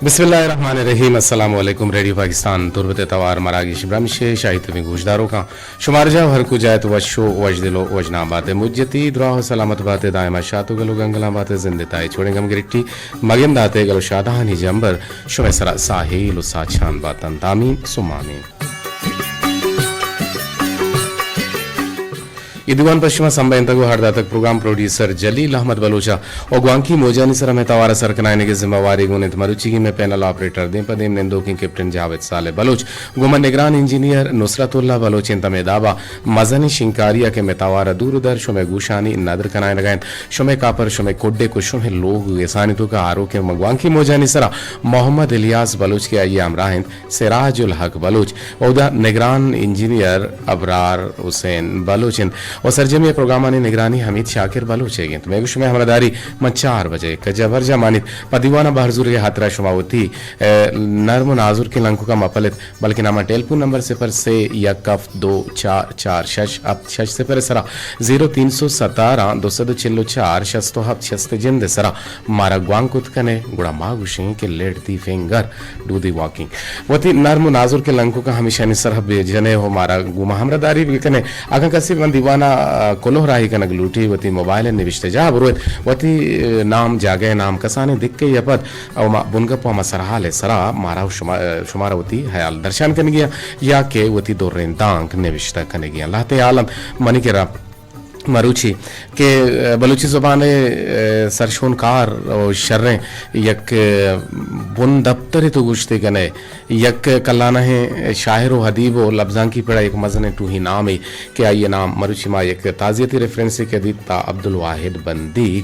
بسم اللہ الرحمن الرحیم۔ السلام علیکم۔ ریڈیو پاکستان تربت ءِ توار مراگش برمش ءِ شاہی تبیں گوشداروکاں، شمار جاہ ہر کجا ات وش و وشدل و وشنام بات ءِ۔ مجتی دراہ و سلامت بات ءِ، دائما شات و گل و گنگلاں بات ءِ، زند ءِ تہا چوڑیں گم گرٹی مگن دات ءِ، گل و شادہانی جمبر شمئے سرا ساہیل و ساچان باتنت۔ آمین ثم آمین۔ اے دیوان پہ شما سمبھینتگ و ہر داتگ پروگرام پروڈیوسر جلیل احمد بلوچ ءَ و گوانکی موجانی سرا مئے توار ءِ سر کنائینگ ءِ ذمہ واری گون انت مروچیگیں مئے پینل آپریٹر دیم پہ دیم نندوکیں کیپٹن جاوید صالح بلوچ، گوں ما نگران انجینئر نصرت اللہ بلوچ انت ہمے دابا مزنیں شنگکاری ءَ کہ مئے توار ءَ دور و در شمئے گوشانی ندر کنائینگ ءَ انت۔ شمئے کاپر، شمئے کڈک و شمئے لوگ گسانی توکا آروکیں ما گوانکی موجانی سرا محمد الیاس بلوچ کہ آئی ءِ ہمراہ انت سراج الحق بلوچ، اودا نگران انجینئر ابرار حسین بلوچ انت و سرجمی ءِ پروگرامانی نگرانی حمید شاکر بلوچ ئیگ انت۔ مئے گوں شمئے ہمراہداری من چار بجہ ءَ کجا برجا مانیت۔ پہ دیوان ءَ بہر زورگ ءِ ہاترا شما وتی، اے، نرم و نازرکیں لنککاں مہ پلیت، بلکنا ہما ٹیلیفون نمبر صفر سے یک ہفت دو چار چار شش ہفت شش صفر ءِ سرا زیرو تین سو ستارہ دو سد و چل و چار شست و ہفت شست ءِ جند ءِ سرا مارا گوانک کت کن ئے، گڑا ما گوشیں کہ let the finger do the walking۔ وتی نرم و نازرکیں لنککاں ہمیشانی سرا بہ جن ئے و مارا گوں ما ہمراہداری بہ کن ئے۔ اگاں کسے من دیوان ءَ، آ، کلوہ راہی کنگ لوٹی، وتی موبائل ءِ نبشتہ جاہ ءَ برویت، وتی، آ، نام، جاگہ ءِ نام، کسانیں دکے ءَ پد او ما بنگپ و ہما سرحال ءِ سرا مارا و شما، آ، شمارا وتی حیال درشان کنگی انت یا کہ وتی دریں دانک نبشتہ کنگی انت۔ لہتیں حال انت منی کرا مروچی کہ بلوچی زبان ءِ سرشونکار و شریں یک بن دپترے تو گوشتے کنے، یک کلانہیں شاعر و ادیب و لبزانکی پڑا یک مزنیں ٹوہی نامے کہ آئی ءِ نام مروچی ما یک تعزیتی ریفرنسے کہ دیت تا عبدالواحد بندیگ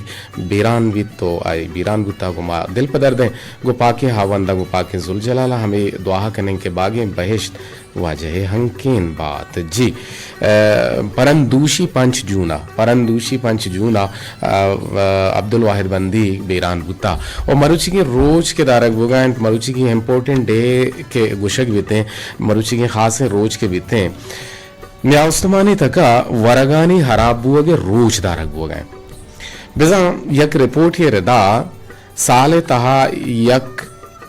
بیران بیت و آئی بیران بوتا، گوں ما دل پہ دردیں، گوں پاکیں ہاوندا، گوں پاکیں ذوالجلالا ہمے دعا کنیں کہ باگیں بہشت واجہ ءِ ہنکین بات۔ جی، آ، پرندوشی پنچ جون ءَ، پرندوشی پنچ جون ءَ، آ، آ، عبدالواحد بندیگ بیران بوتا۔ و مروچیگیں روچ کہ دارگ بوگا انت، مروچیگیں امپورٹنٹ ڈے کہ گوشگ بیتیں، مروچیگیں خاصیں روچ کہ بیتیں، میان استمانی تکا ورگانی ہراب بوگ ءِ روچ دارگ بوگا انت۔ بزاں یک رپورٹے ردا سال ءِ تہا یک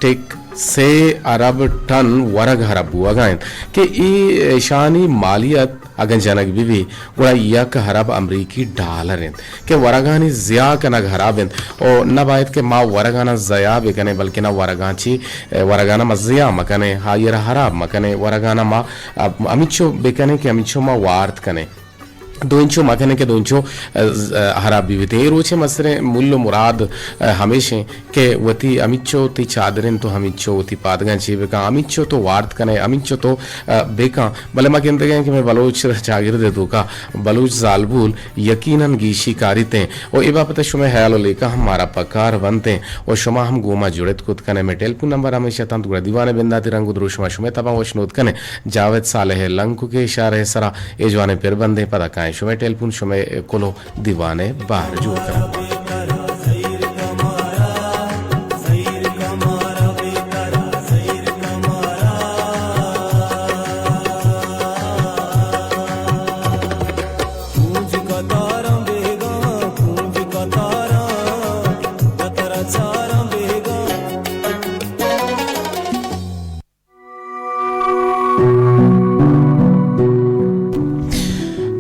ٹک سے ارب ٹن ورگ ہراب بوہگا انت کہ اے، ایشانی مالیت اگاں جنگ بہ بی گڑا یک ارب امریکی ڈالر انت کہ ورگانی ضیاع کنگ ہراب انت۔ او نہ باید کہ ما ورگانا ضیاع بکنیں، بلکنا ورگاں چی، ورگانا ما ضیاع مکنیں، آئیرا ہراب مکنیں، ورگانا ما ہمینچو بکنیں کہ ہمینچو ما وارت کنیں۔ دوئینچو مکنیں کہ دوئینچو، ء، ز-، ء، ہراب بہ بیتیں۔ اے روچ ء مستریں مول و مراد، ء، ہمیش انت کہ وتی ہمینچو تئی چادر انت تو ہمینچو وتی پادگاں چے بکن، ہمینچو تو وارت کنے، ہمینچو تو، ء، بکن۔ بلے ما گندگیں کہ مئے بلوچ چاگرد ء توکا بلوچ زالبول یقیناً گیشی کاریت انت و اے بابت ء شمئے ہیال و لیکہ ہم مارا پکار بنت انت و شما ہم گوں ما جڑت کت کنے۔ مئے ٹیلیفون نمبر ہمیش اتنت، گڑا دیوان ء بنداتی رنگ و دروشم ء شمئے تباں وش نود کنے۔ جاوید صالح ء لنککے اشارہ ء سرا اے جوانیں پر بندیں، پدا کائیں شمئے ٹیلیفون، شمئے کلوہ دیوان ء بہر جوڑ کناں۔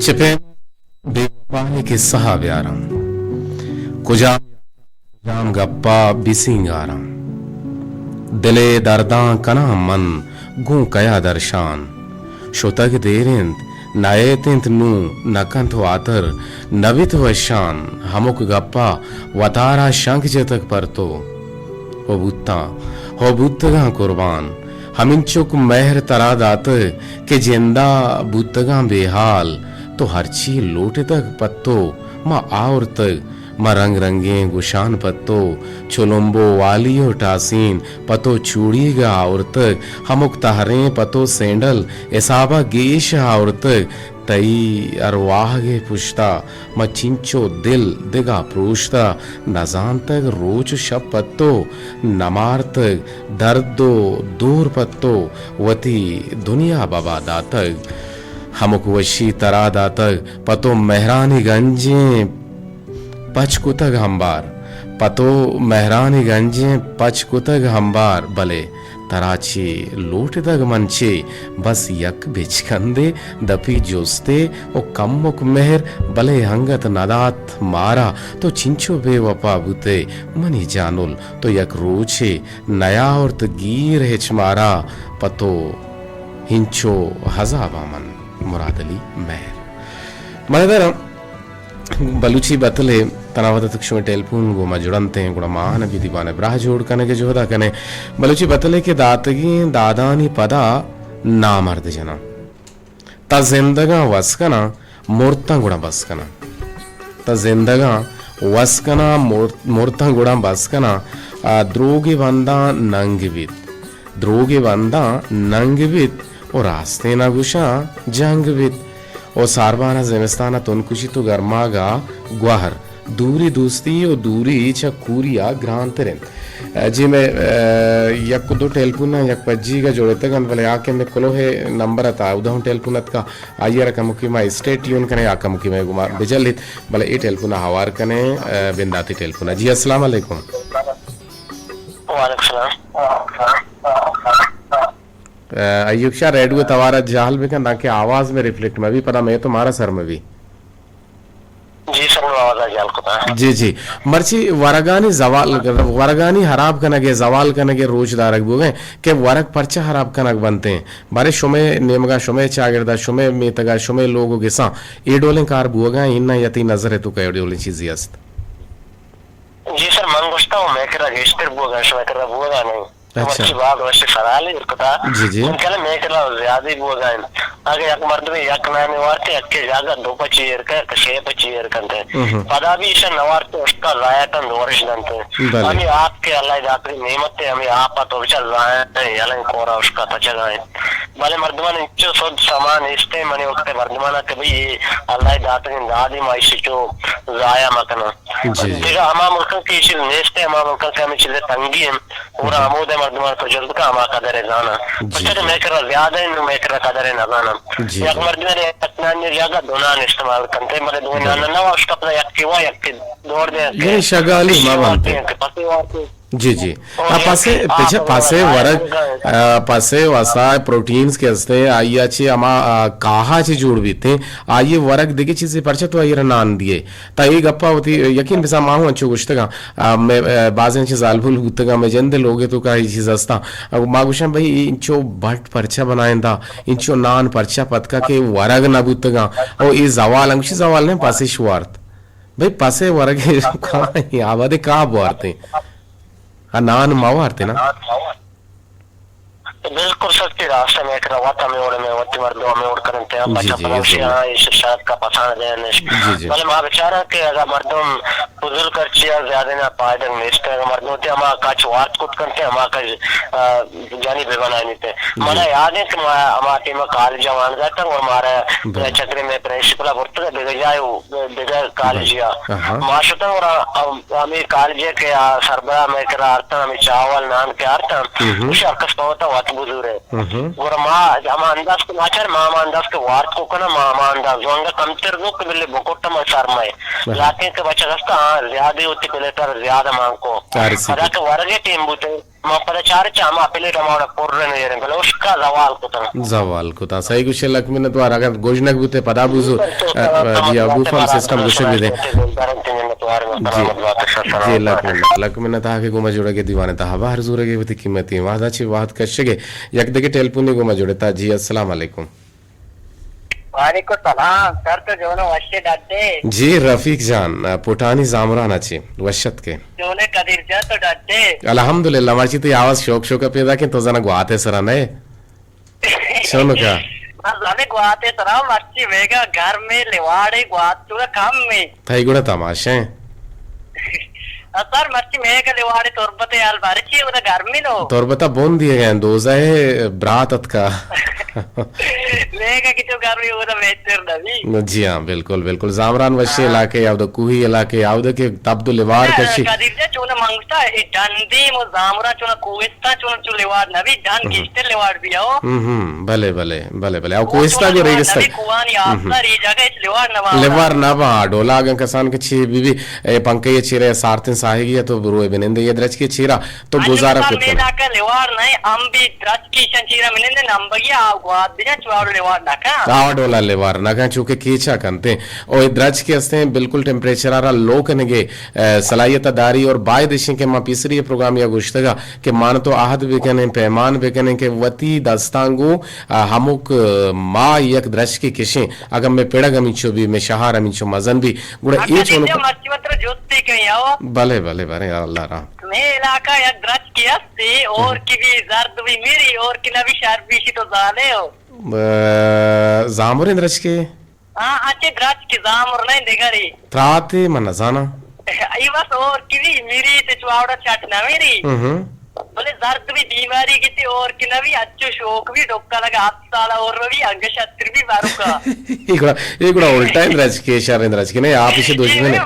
چہ پیم بے وپائی کسہ ء بیاراں، کجام، کجام گپا بسینگاراں۔ دل ء درداں کناں من گوں کیا درشان۔ شتگ دیر انت، نئیت انت نوں، نہ کنت واتر، نہ بیت وشان۔ ہمک گپا وتارا شنک جتگ پر تو۔ ہو بوتاں، ہو بوتگاں قربان۔ ہمینچک مہر ترا داتگ کہ جندا بوتگاں بے حال۔ تو ہرچی لوٹتگ پہ تو ما آورتگ، ما رنگ رنگیں گشان پہ تو، چلمبو والی و ٹاسین پہ تو چوڑیگ آورتگ، ہمک تہریں پہ تو سینڈل حسابا گیش آورتگ۔ تئی ارواہگے پشتا ما چنچو دل دگا پروشتہ، نزانتگ روچ و شپ پہ تو، نمارتگ درد و دور پہ تو، وتی دنیا ببا داتگ۔ ہمک وشی ترا داتگ، پہ تو مہرانی گنجیں پچ کتگ ہمبار۔ پہ تو مہرانی گنجیں پچ کتگ ہمبار، بلے ترا چے لوٹتگ من چے؟ بس یک بچکندے دپی جستے و کمک مہر، بلے انگت ندات مارا۔ تو چنچو بے وپا بوتئے منی جانل، تو یک روچے نیاورت گیر ہچ مارا۔ پہ تو ہنچو ہزاباں من، مراد علی مہر۔ من دراں بلوچی بتلے تنا وتا تک شمئے ٹیلیفون گوں ما جڑنتیں، گڑا ما آہاں بی دیوان ء براہ جوڑ کنگ ء جہد ء کنیں۔ بلوچی بتلے کہ داتگیں دادانی پدا نامرد جناں۔ تا زندگاں وس کناں، مرتاں گڑا بس کناں۔ تا زندگاں وس کناں، مر-، مرتاں گڑا بس کناں۔ آ، دروگے بنداں ننگ بیت۔ دروگے بنداں ننگ بیت و راستین ء گوشاں جنگ بیت۔ و ساربان ء زمستان ء تنکشی تو گرماگ ء گوہر، دوری دوستی و دوری چہ کوری ء گرانتر انت۔ جی مئے، ء، یک و دو ٹیلیفون ء یک پجیگ ء جوڑتگ انت، بلے آ کہ مئے کلوہ ء نمبر ات، اودا ہوں ٹیلیفون اتکا، آئی ء را کمکی ما اسٹے ٹیون کنیں، آ کمکی مئے گما بجلیت، بلے اے ٹیلیفون ء ہوار کنیں، ء، بنداتی ٹیلیفون ء۔ جی السلام علیکم۔ وعلیکم السلام۔ ء، ایوب شاہ، ریڈیو ء توار ء جہل بکن، دانکہ آواز مئے ریفلیکٹ مہ بی، پدا مئے تو مارا سر مہ بی۔ جی سر، من آواز ء جہل کتا۔ جی، جی۔ مرچی ورگانی زوال، ورگانی ہراب کنگ ء زوال کنگ ء روچ دارگ بوگ ء کہ ورگ پرچہ ہراب کنگ بنت انت؟ بارے شمئے نیمگا، شمئے چاگردا، شمئے میتگا، شمئے لوگ و گساں اے ڈولیں کار بوگا انت یا تئی نظر ء توکا اے ڈولیں چیزے است؟ جی سر، من گوشتا و مئے کرا گیشتر بوگا، شمئے کرا بوگا نہیں۔ اچھا۔ مرچی باز وشی سوالی ایر کتا۔ جی، جی۔ من کہنا مئے کرا زیادہ بوگا انت۔ اگہ یک مردمے یک نانے وارتے، یکے جاگہ دو پچی ایر کن، یک شے پچی ایر کنتے۔ ہم۔ پدا بھی ایشا نوارتے، اشکا ضائع کن، دورش دنتے۔ بلے۔ ہمیں آپ کے اللہ داتگیں نعمت ہے، ہمیں آپ تو بچار ضائع ہے، یلن کورا اشکا تچگا ہے۔ بلے مردمان انچو سد سما نیستے، منی وقت مردمانا کہ بھئی یہ اللہ داتگیں دادی، ما ایشی چو ضائع مکنن۔ جی، جی۔ دگہ ہما ملکاں کہ یہ چیز نیست ہے، ہما ملکاں کہ ہمیں چیزیں تنگی ہیں، اور جی۔ ہمود مردمان تو جذب کا ہما قدر ہے زانا۔ جی، بچہ کہ جی۔ میں کرا زیادہ ہیں، میں کرا قدر ہے نہ زانا۔ جی، یک جی۔ مردم نے یک نان نے جگہ دو نان استعمال کنتے، مطلب دو جی۔ نان نہ واشت اپنا یک کی وا، یک کی دور دے۔ یعنی شگالی ما بنتے۔ پسی وارتے۔ جی، جی۔ اور آ، پسے، آ، پچھے، پسے ورگ، آ، پسے وسا پروٹینز کے ہستے، آئی چی ہما، آ، کاہا چی جوڑ بیتے، آئی ورگ دگہ چیزے پرچہ تو آئی را نان دیے۔ تا اے گپا وتی یقین بزاں ما ہوں انچو گوشتگاں، آ، مئے، آ، بازیں چی زالبول بوتگاں، مئے جند لوگے تو کا اے چیز ہستاں۔ آ، ما گوشاں بھئی اے انچو بٹ پرچہ بنائیں دا، انچو نان پرچہ پتکا کہ ورگ نہ بوتگاں۔ او اے زوال، انگوشی زوال نہیں، پسے شوارت۔ بھئی پسے ورگ کاہ، آبادے کاہ بوارتے۔ آ نان ما وارتے نا۔ بالکل سچی راست ہے، میں کرا وت ہمیں اوڑ میں وتی مردم ہمیں اوڑ کرنتے ہیں، جی، بچا جی، پدا یہ اسی ضرور۔ ہاں، اس شرط کا پسان دے نش۔ جی، جی۔ بلے ما بچارا کہ اگر مردم فضول خرچی اور زیادہ نہ پائدگ نیست ہے، اگر مردم تے ہما کچ وارت کت کرتے ہیں، ہما کچ، آ، جانی بے بنانی تے۔ جی۔ منا یاد ہے کہ ما، ہما ٹیم کالج وان جاتا اور ہمارا بلے۔ چکرے میں پرنسپل برتا دگہ جائے، دگہ کالج بلے۔ یا۔ آہا۔ ما شتا اور ہم، ہمیں کالج کے، آ، سربراہ میں کرا آرتا، ہمیں چاول نان کے آرتا، ہم۔ اسے ہر کس پہنتا وقت بزور ہے۔ مہم۔ گڑا ما ہما انداز کہ ناچار، ما ہما انداز کہ وارت کو کنا، ما ہما انداز زونگا کمتر زو کہ بلے بکوٹ ما سر مئے۔ بلے۔ لاکیں کہ بچہ دستا، ہاں، زیادہ ہوتی پلیٹر زیادہ مان کو۔ آر سی پدا پی۔ کہ ورگے ٹیم بوتے، ما پدا چار چا ہما پلیٹ ہما وڑا پر رہے نہیں رہے، بلے اس کا زوال کو تھا۔ زوال کو تھا۔ صحیح گوشے، لک منت وار، اگر گوشنک بوتے پدا بوزو۔ جی، ابو فام سسٹم گوشگ بدے۔ جی۔ جی، لک منت، لک منت آ کہ گوما جوڑگے دیوانے تا ہبار زورگے وتی قیمتی وعدہ چی وعد کشگے۔ یک دگہ ٹیلیفونے گوں ما جڑتا۔ جی، السلام علیکم۔ وعلیکم السلام۔ سر تو جونو وشے ڈڈے؟ جی رفیق جان، پٹانی زامران اچے وشت کے۔ جونے قدیر جان تو ڈڈے؟ الحمدللہ، مرچی تئی آواز شوک شوک پیدا کہ تو زنا گواتے سرا نئے۔ چونکا؟ بس ہمیں گواتے سرا مرچی ویگا گھر میں لواڑے گوات چورا کم میں۔ تئی گڑا تماشا ہیں۔ سر مرچی میگا لواڑے تربت حال بارے چی ہوتا گرمی نو۔ تربتا بون دیے گئے ہیں، دوزہ ہے برات اتکا۔ لیکہ کہ چو گرمی ہوتا بہتر نہ بی۔ جی ہاں، بالکل، بالکل۔ زامران وشیں ہاں۔ علاقے، آودا کوہی علاقے، آودا کہ تب دو لیوار نہ، کشی۔ قدیر جان، چونا منگتا، اے ڈن دیم و زامران چونا کوہستان چونا چو لیوار نہ بی، ڈن ہم۔ گیشتر لیوار بی ہو۔ ہم، ہم، بلے، بلے، بلے، بلے۔ او او کوہستان چونا جو لیوار نہ ریگستان۔ بی، کوہانی ہم۔ آسرا ای جگہ اچ لیوار نہ بی۔ لیوار نہ با، ڈولا اگن کسان کہ چی بی بی، اے پنکھے چیرے سارتن ساہگی ہے تو بروے بنندے یہ درچ کے چیرا۔ تو انو گزارہ کت کنے۔ علاقہ لیوار نہ، ہم بی درچ کی ایشان چیرا منندے نمبگی آ گوات بجان چوارو لیوار نہ کن۔ آ ڈولا لیوار نہ کن، چونکہ کیچا کنتے۔ او اے درچ کے ہستیں بالکل ٹیمپریچر آرا لو کنگے، اے، صلاحیت داری اور باید اشیں کہ ما پیسری پروگرام یا گوشتگا کہ مان تو عہد بکنیں، پیمان بکنیں کہ وتی دستانگو، آ، ہمک، آ، ما یک درچ کے کشیں۔ اگاں مئے پڑگ ہمینچو بی، مئے شہار ہمینچو مزن بی، گڑا اے اچھا، چونو دیجا ک-، مرچی وتر جستے کہیں آو۔ بلے، بلے، بلے، اللہ رحم۔ مئے علاقہ یک درچکے ہستی، اور ہم۔ کی بی زرد بی میری، اور کی نہ بی شر بی شی تو زانے ہو۔ ب-، زامریں درچکے؟ ہاں، اچھے درچکے زامر نہیں دگری۔ تراتے من نزانا۔ ای بس اور کی بی میری تے چواوڑا چٹ نہ میری۔ ہم۔ بلے زرد بی بیماری گیتی اور کی نہ بی اچھو شوق بی ڈکا لگا۔ سالا اور روی انگہ شتر بی باروکا۔ اے گڑا، اے گڑا الٹا اندراج کے، شر اندراج کے، نہیں، آپ اسے دشمن ہے۔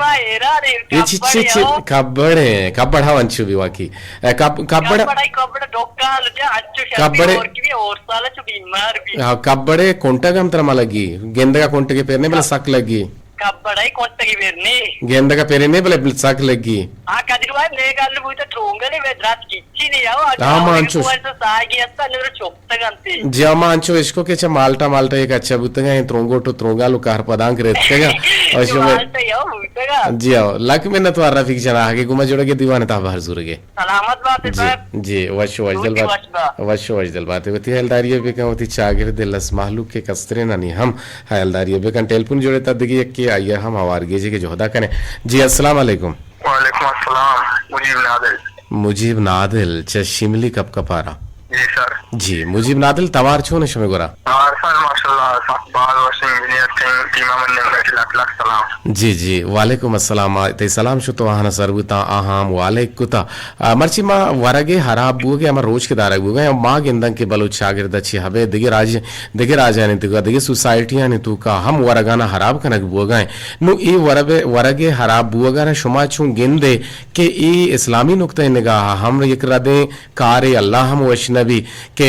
اے چی، چی، چی، کبڑ ہے، کبڑ ہاں انچو بی واقعی۔ اے، کب-، کبڑ، کبڑ ہے، کبڑ ڈوکال جا، انچو شر بی کبڑ ہے۔ اور کی بی اور سالا چو بیمار بی۔ ہاں، کبڑ ہے، کنٹگ ہم ترا ما لگی۔ گندگا کنٹگے پیر نہیں، بلا سک لگی۔ کبڑ ہے، کنٹگے پیر نہیں۔ گندگا پیر نہیں، بلا سک لگی۔ ہاں، کدی روائے، نے گل بوتا ٹرونگلے میں درات کی۔ چی نہیں آو، اگر ہاں، ما انچوش۔ ساگی ہستا، نور چوک تگنتی۔ جی، ہما انچو اشکو کہ چہ مالٹا، مالٹا یک اچھا بوتگا، ایں ترونگوٹ و ترونگال و کہر پدانک ریتکگا۔ او شما مالٹا یو بوتگا۔ جی، او، لک منت وار رفیق جان، آہگے گما جوڑگے دیوان تا بہر زورگے۔ سلامت بات جی، سر۔ جی، وش و وش دل بات۔ وش و وش دل بات۔ وتی ہیلداری بکن، وتی چاگرد لس مہلوک کے کسترینانی ہم ہیلداری بکن۔ ٹیلیفون جوڑے تا دگی یک کے آئیے ہم ہوار گیجے کے جہدا کنے۔ جی، السلام علیکم۔ وعلیکم السلام، مجیب نادل۔ مجیب نادل چہ شملی کپ کپارا۔ جی سر۔ جی، مجیب نادل، توار چون شمے گورا؟ توار سر، ماشاءاللہ، سخت باز وشیں، انجینئر ٹیم، ٹیما من نمبر لک لک سلام۔ جی، جی، وعلیکم السلام۔ آ، تئی سلام شو تو آہانا سر بوتا، آہاں ہم وعلیک کتا۔ آ، مرچی ما ورگے حراب بوگے، ہما روچ کے دارگ بوگے، ما گندن کہ بلوچ چاگرد چی ہبے، دگہ راج، دگہ راجانی توکا، دگہ سوسائٹیانی توکا ہم ورگانا حراب کنگ بوگا ہیں۔ نو اے ورب-، ورگ ء ہراب بوگ ء را شما چون گندے کہ اے اسلامی نقطہ نگاہ ء ہم یک ردیں کارے، اللہ ہم وش نہ بی کہ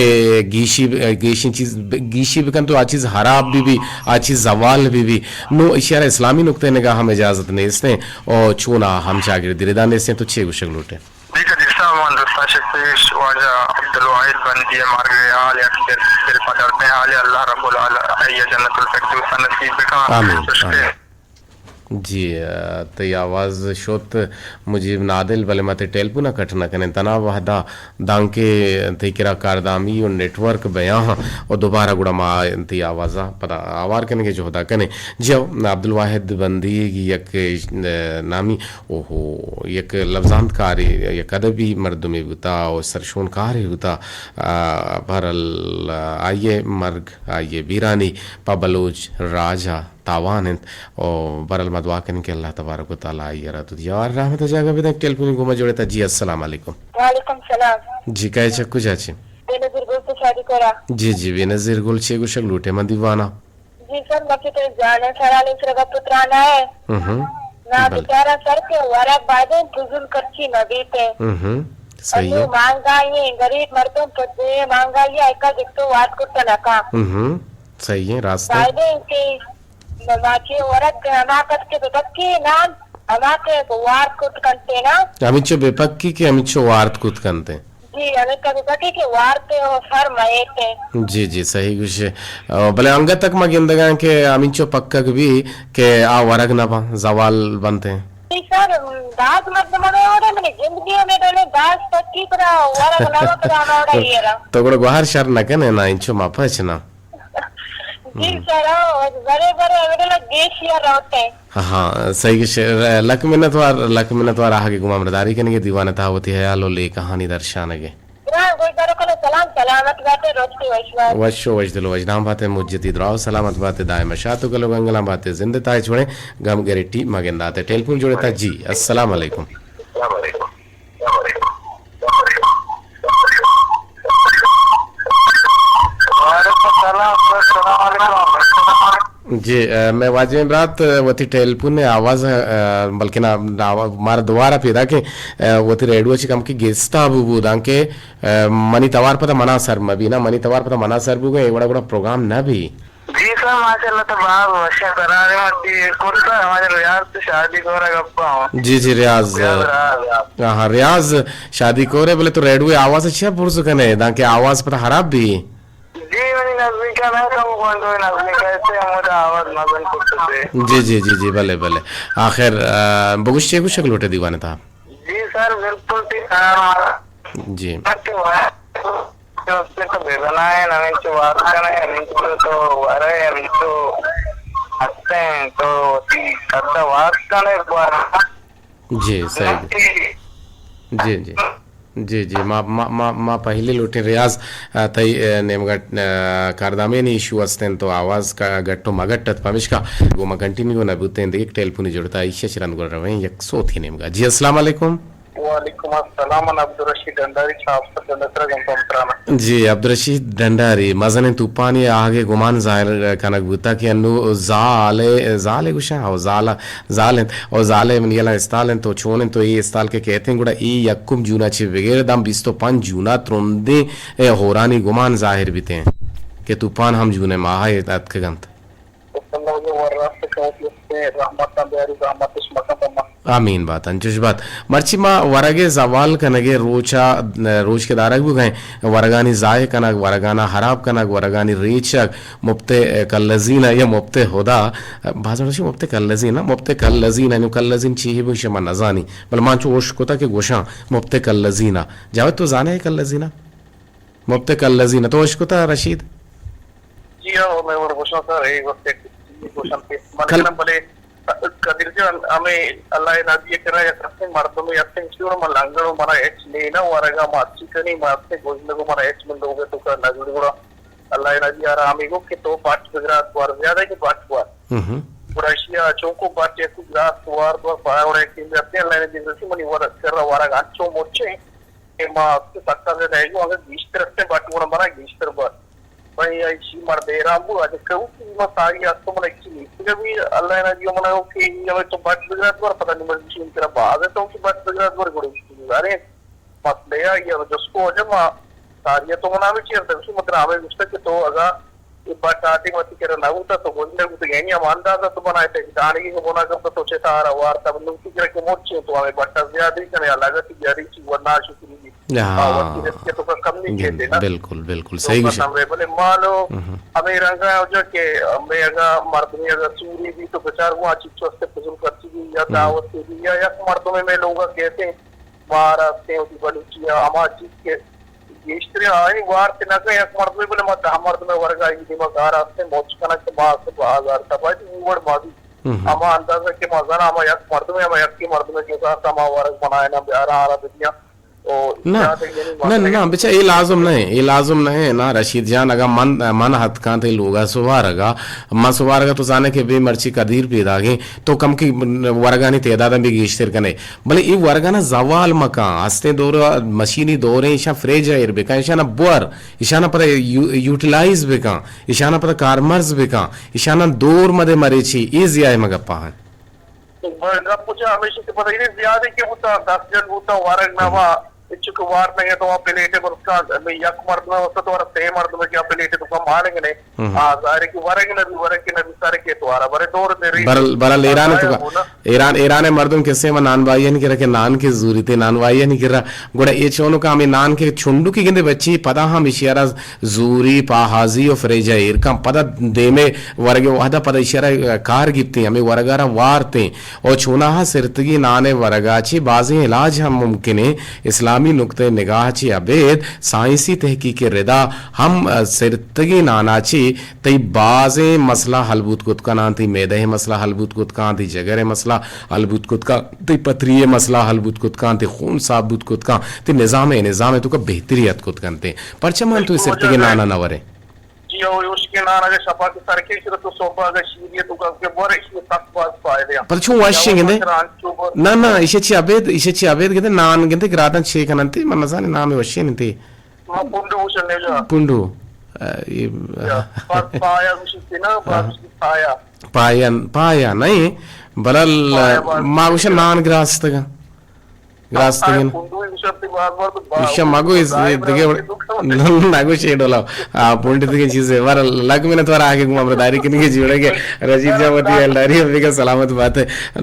گیشی، گیشیں چیز، گیشی بکن تو آ چیز ہراب بی بی، آ چیز زوال بی بی۔ نو ایشی ء را اسلامی نقطہ نگاہ ہم اجازت نیستیں او چون آ ہم چاگردی ردا نیستیں تو چے گوشگ لوٹے؟ دیکھ جسا من درستاں چہ پیش واجہ عبدالواحد بندی ء مرگ ء حال یک دل، دل پہ دردیں حالے، اللہ رب العال-، آئی ء جنت الفردوس ء نصیب بکن۔ آمین، چوشکہ آمین۔ جی، ء، تئی آواز شت مجیب نادل، بلے ما تئی ٹیلیفون ء کٹ نہ کنیں۔ تنا وہدا دانکہ تئی کرا کاردامی و نیٹورک بیاں و دوبارہ گڑا ما تئی آواز ء پدا آوار کنیں کہ جہدا کنیں۔ جی ہو، عبدالواحد بندی یک، ء، نامی اوہو، یک لبزانتکارے، یک ادبی مردمے بوتا و سرشونکارے بوتا۔ آ، بہرحال، آ، آئی ء مرگ، آئی ء بیرانی پہ بلوچ راج ء تاوان انت و بہرحال ما دعا کنیں کہ اللہ تبارک و تعالی آئی ء را تو دیوار رحمت ء جاگہ بدنت۔ ٹیلیفونی گوما جوڑے تا۔ جی، السلام علیکم۔ وعلیکم السلام۔ جی، کئے چہ کجا چے؟ بینظیر گل تو شادی کرا۔ جی، جی، بینظیر گل چے گوشگ لوٹے من دیوانا؟ جی سر، مرچی تو جان ء سرحال ء سرا گپ ء تران ء اے۔ ہم۔ نا بلے۔ بیچارہ سر کہ ورگ بایدیں فضول خرچی مہ بیت اے۔ ہم۔ صحیح انو ہے۔ مانگائی ایں، غریب مردم پہ دے مانگائی ء ایکا گپت و وارت کرت نہ کن۔ ہم۔ صحیح ہے، راست ہے۔ بایدیں کہ ما چے ورگ ہما کس کہ بپکی نان، ہما کہ وارت کرت کنتے نا۔ ہمینچو بپکی کہ ہمینچو وارت کرت کنتے۔ جی، ہمے کبھی بٹی کہ وارتے و سر مئیتے۔ جی، جی، صحیح گوشے۔ آ، بلے انگت تک ما گندگاں کہ ہمینچو پکگ بی کہ آ ورگ نہ باں، زوال بنتے۔ جی سر، باز مردم ہمے وڑے منی زندگی ہمے ڈولے باز پکی پدا ورگ نہ باں پدا ہمے وڑے ایرا۔ تو گڑا گوہر شر نہ کنے نا، انچو ما پچ نا۔ جی سر، او، برے برے اگڑے لگ گیش یا روتے۔ ہاں، ہاں، صحیح گشے، لک منت وار، لک منت وار آہگے گوں ہمراہداری کنگے دیوان تہا وتی ہیال و لیکہانی درشانگے۔ گران گوشداروکاں سلام، سلامت باتے، روچ وش بات۔ وش و وشدل و وشنام باتے، مجتی دراو سلامت باتے، دائم شات و گل و گنگلان باتے، زند تائی چھوڑیں گم گریٹی مگنداتے۔ ٹیلیفون جوڑے تا جی، السلام علیکم۔ السلام علیکم۔ وعلیکم السلام۔ جی، ء، مئے واجہیں برات، ء، وتی ٹیلیفون ء آواز، ء، بلکنا آوا-، مارا دوبارہ پیدا کیں، ء، وتی ریڈیو چی کم کی گستا بو بو دانکہ، ء، منی توار پتہ منا سر مبی نا، منی توار پتہ منا سر بو گئے، اے وڑا گڑا پروگرام نہ بی۔ جی سر، ماشاءاللہ تو باز وشیں قرار متی کرتا، ہمارے ریاض تو شادی گورا گپا ہوں۔ جی، جی، ریاض۔ ریاض، ریاض۔ ہاں، ہاں، ریاض شادی کورے، بلے تو ریڈیو آواز اچھا برز کنے، دانکہ آواز پتہ خراب بی۔ جی، منی نزدیکا نہ کم گونڈو نزدیکا ایسے ہمودا آواز مزن کرتے۔ جی، جی، جی، جی، بلے، بلے۔ آخر، آ، بگوش چے گوشگ لوٹے دیوانے تا؟ جی سر، بالکل تی خیال مارا۔ جی۔ تو بے بنا ہے، نمین چو بات کرے، نمین چو تو ورے، نمین چو ہستے ہیں، تو کدا بات کرے، جی، صحیح۔ جی، جی۔ جی، جی، ما، ما، ما، ما پہلی لوٹیں ریاض، آ، تئی، آ، نیمگا، آ، کاردامے نی ایشو استیں تو آواز کا گٹو مگٹ ات پمشکا گو ما کنٹینیو نہ بوتیں دگہ ٹیلیفونی جڑتا ایشی چرند گڑ رویں یک سوتی نیمگا۔ جی، السلام علیکم۔ وعلیکم السلام، من عبدالرشید ڈنڈاری صاحب سے ڈنڈترا گم پمترانا۔ جی، عبدالرشید ڈنڈاری، مزنیں توپانی آہگے گمان ظاہر کنگ بوتا کہ انو زال، زال گوشاں، او زال زال انت، او زال ء منی یلہ استال انت، تو چون انت، تو اے استال کہ کہتیں، گڑا اے یکم جون ء چہ بگر داں بیست و پنچ جون ء ترندیں، اے، ہورانی گمان ظاہر بیتیں کہ توپان ہم جون ء ماہ ء اتکگ انت۔ اللہ ء ور راست کنت، رحمت ء بیاری، رحمت اش مکن پہ ما۔ آمین بات، انچوش بات۔ مرچی ما ورگ ء زوال کنگ ء روچ ء، روچ کہ دارگ بوگئیں، ورگانی ضائع کنگ، ورگانا خراب کنگ، ورگانی ریچگ، مپت کلزین ء یا مپت ہدا، باز وڑ گوشی مپت کلزین ء، مپت کلزین ء، نوں کلزین چی ہے بگوشی ما نزانی، بلے ما انچو ہوش کتا کہ گوشاں مپت کلزین ء۔ جاوید تو زانے ہے کلزین ء؟ مپت کلزین ء تو ہوش کتا رشید؟ جی ہاں، میں وڑ گوشاں سر، اے وقت ایک گوشاں کہ من کل- کنم بلے قدیر جان، ہمیں اللہ نبی کرا یا کسے مردم یا کسے چیور من لنگڑو منا ہچ لینا ورگا ما اچھی کنی، ما اچھے گوشنگو منا ہچ من لوگ تو کا نگڑو۔ اللہ نبی آرا ہمیں گو کہ تو بٹ بگرات وار زیادہ کہ بٹ وار۔ ہم۔ گڑا اشیا چونکو بٹ یک گراس وار دو پاوڑے کہ جاتے اللہ نبی سے منی ور سر ورگا انچو مچے کہ ما سکا سے دے گو اگر گیشتر سے بٹ گڑا منا گیشتر بٹ۔ بھئی، ایشی مرد حیران بو، اگہ کہو کہ ما ساری است من ایشی نیست۔ اگہ بھی اللہ نبی من کہ یہ تو بٹ بگرات ور، پتہ نہیں من چین کرا باز ہے تو کہ بٹ بگرات ور گڑے ارے مسئلہ یا جس کو وجہ ما ساری تو منا بھی چیر دے، مطلب ہمیں گوشتا کہ تو اگا یہ بٹ آتی متی کرا نہ ہوتا تو گوشنے ہوتا، یعنی ہم اندازہ تو بنائے تھے، دانے کی بنا کر تو چے تارا وار تب نوتی کرا کہ مرچے تو ہمیں بٹ زیادہ ہی کنے، الگ تی زیادہ ہی چی ورنہ شکری۔ ہاں۔ آ، وتی رسک تو کا کم نہیں کہتے نا۔ بالکل، بالکل، تو صحیح بس گوشے۔ ہمیں بلے مالو، ہمیں رنگا جو کہ ہمیں اگا مردمی اگا سوری بھی تو بچار وہ چیز تو استے فضول خرچی بھی یا دعوت سے بھی یا یک مردم میں لوگا کہتے ہیں، مارا سے ہوتی بلوچی یا ہما چیز کے گیشتری آئی وار سے نہ کہ یک مردم بلے ما دہ مردم ورگا یہ دیما گار آستے موچ کنک تو ما سے بازار تباہ تو وڑ ما بھی ہما اندازہ کہ ما زنا ہما یک مردم ہما یکی مردم کے ساتھ ہما ورگ بنائے نا بیارا آرا دنیا۔ نہ، نہ، نہ، بچا، اے لازم نہ ایں، اے لازم نہ ایں، نا رشید جان، اگاں من، من اتکاں تئی لوگا سوارگا، من سوارگا تو زانے کہ بے مرچی قدیر پیداگیں، تو کم کی ورگانی تعداداں بھی گیشتر کنے۔ بلے اے ورگانا زوال مکاں، ہستیں دور، مشینی دوریں، ایشاں فریج ایر بکاں، ایشانا بور، ایشانا پدا یو-، یوٹیلائز بکاں، ایشانا پدا کارمرز بکاں، ایشانا دور مدے مریچی، اے زیائے مگپا ہیں۔ گپ کجا ہمیشہ کہ پتہ نہیں زیادہ کہ بوتا، دس جن بوتا، ورگ نہ ہوا، چونکہ وار نہ گئے تو وہاں پلیٹے برسکان، میں یک مرد میں وسط اور سے مرد میں کیا پلیٹے تو کم مانگ نے۔ ہاں، ظاہر ہے کہ ورگ نہ بھی، ورگ کے نہ بھی سر کے تو آرا، بڑے دور دے رہی۔ برل، برل ایران تو کا، ایران، ایران مردم کسے ما نان بھائی نہیں کرا کہ نان کے زوری تے، نان بھائی نہیں کرا۔ گڑا اے چونو کا ہمیں نان کے چھنڈو کی گندے بچی، پدا ہم اشیارا زوری، پاہازی و فریجا ایر کن۔ پدا دیمے ورگ وہدا پدا اشیارا کار گپتیں، ہمیں ورگا را وارتیں۔ او چوناہا سرتگی نان ورگا چی بازیں علاج ہم ممکن ایں۔ اسلامی نقطہ نگاہ چی ابید سائنسی تحقیق ردا ہم سرتگی نانا چی تئی بازیں مسئلہ حل بوت کت کناں، تئی معدہ ء مسئلہ حل بوت کت کناں، تئی جگر ء مسئلہ حل بوت کت کناں، تئی پتری ء مسئلہ حل بوت کت کناں، تئی خون صاف بوت کت کناں، تئی نظام ء نظام ء توکا بہتری ات کت کنت۔ پرچا من تو سرتگیں نان ء نہ وریں؟ جی، او اشکے نان اگہ شپا کہ سر کے چرا تو صبح اگہ شیری ء توکا کہ بورے، ایشی سخت باز فائدہ۔ پر چون وشیں گندے؟ نہ، نہ، ایشی چی ابید، ایشی چی ابید گندے، نان گندے گرادن چے کننتے، من نزانے نام وشیں انتے۔ ما پنڈو گوشن نیجا۔ پنڈو۔ اے، یا، پا-، پایا گوشی نا، پایا۔ پایا، پایا نہیں، بلل پایا باز ما گوشے نان گراستگاں۔ گراستگیں۔ پنڈوی گوشتی باز باز تو باز ایشا مگو اس دگہ وڑ-، نہ، نہ گوشے ڈولا۔ آ، پنڈ دگہ چیزے۔ ور لگ منت ور آگے گما ہمراہ داری کنگے جوڑے گے۔ رشید جان وتی حیالداری ہم بگا سلامت باتے۔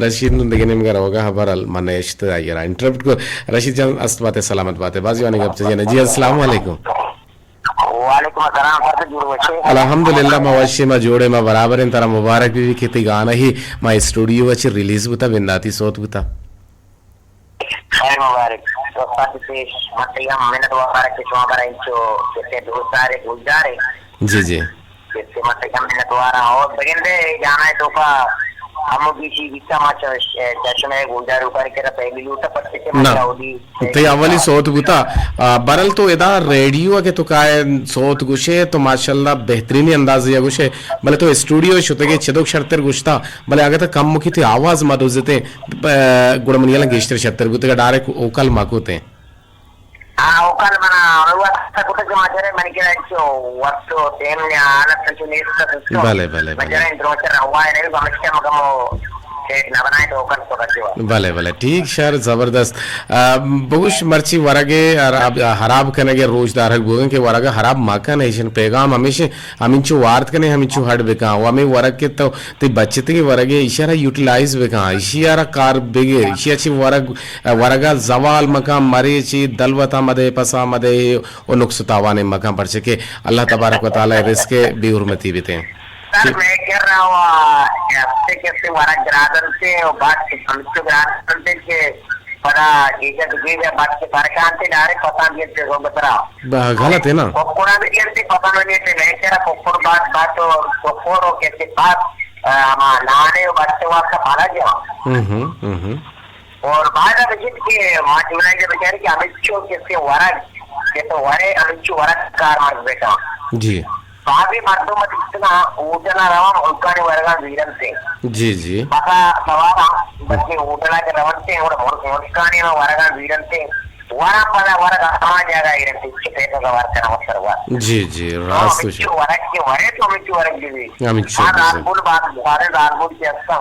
رشید نوں دگہ نیمگا روگا، ہبر ال-، من اشت آئیرا انٹرپٹ کو۔ رشید جان است باتے، سلامت باتے۔ بازی وانی گپ چے جی۔ السلام علیکم۔ وعلیکم السلام، سر جوڑ بچے۔ الحمدللہ، ما وشے، ما جوڑے، ما برابر ہیں۔ ترا مبارک بی کہ تی گانا ہی ما اسٹوڈیو وچ ریلیز بوتا، بنداتی صوت بوتا۔ خیر مبارک۔ تو سب پیش متیم منت وار کہ شما برا انچو کسے دوستدارے گوشدارے۔ جی، جی۔ کسے متیم منت وار اور بگندے جانا ہے تو کا ہم بیچی بیتا ما چ-، چشمے گوشدار اوپر کرا پہلی لوٹا پتے کہ نہ۔ مجاودی۔ تئی اولی صوت بوتا، آ، برل تو ادا ریڈیو ء کہ تو کائے صوت گوشے تو ماشاءاللہ بہترینی اندازے ء گوشے، بلے تو اسٹوڈیو ء شتگے چدوک شرتر گوشتا، بلے اگہ تو کم مکی تئی آواز ما دوزتے، ب-، گڑا منی الان گیشتر شرتر بوتگا، ڈائریکٹ اوکل ما کوتے۔ ہاں، اوکل منا وقت کتگ کہ ما چرے منی کرا چو وقت و ٹیم نے حالت چو نیست تو۔ بلے، بلے، ما بلے۔ چرے دروچر ہوا ہے نہیں، ہمیشہ مگم سیٹ نہ بنائے تو اوکل کو رکھے۔ بلے، بلے، ٹھیک، شر، زبردست۔ آ، بگوش مرچی ورگ ء ہراب، ہراب کنگ ء روچ دارگ بوگن کہ ورگ ء ہراب مکن، ایشن پیغام ہمیش ہمینچو وارت کنے، ہمینچو ہڈ بکن۔ و ہمیں ورگ کہ تو تی بچتگیں ورگ ء ایشی را یوٹیلائز بکن، ایشی را کار بگر، ایشی چی ورگ، ورگ ء زوال مکن، مرے چی دلوتا مدے، پسا مدے، و نقص و تاوانے مکن، پرچہ کہ اللہ تبارک و تعالی رزق ء بے حرمتی بیتے۔ سر، مئے کرا و ہفتے کسے ورگ گرادنتے و بس ہمچو گرادنتے کہ پدا گیجا گیجا بس کے پرکانتے ڈارے پتان دیتے گو بترا۔ با-، غلط ہے نا؟ ککڑا بھی دیتے پتان دیتے، مئے کرا ککڑ بات بات و ککڑ و کسے بات، آ، ہما نانے و بس واسطہ پالا جا۔ ہم، ہم، ہم، ہم۔ اور بعد اب جت کہ ما جملہ جب بیچارے کہ ہمچو کسے ورگ، کہ تو ورے ہمچو ورگ کار مرد بیٹا۔ جی۔ بعضی مردم اتنا ہوٹل روان ملکانی ورگان زیرنتے۔ جی، جی۔ پسا سوال ہم بلکہ ہوٹل کے رونتے اور ملک-، ملکانی ورگان زیرنتے۔ ورا پدا ورگ ہما جاگہ ایرنتے، چھ پیسہ سوار کرنا مت سر ور۔ جی، جی، راست ہمچو ورگ کے ورے تو ہمچو ورگ بھی۔ ہمچو ہاں، بھی۔ زالبول بات، بخارے زالبول کے اصلا۔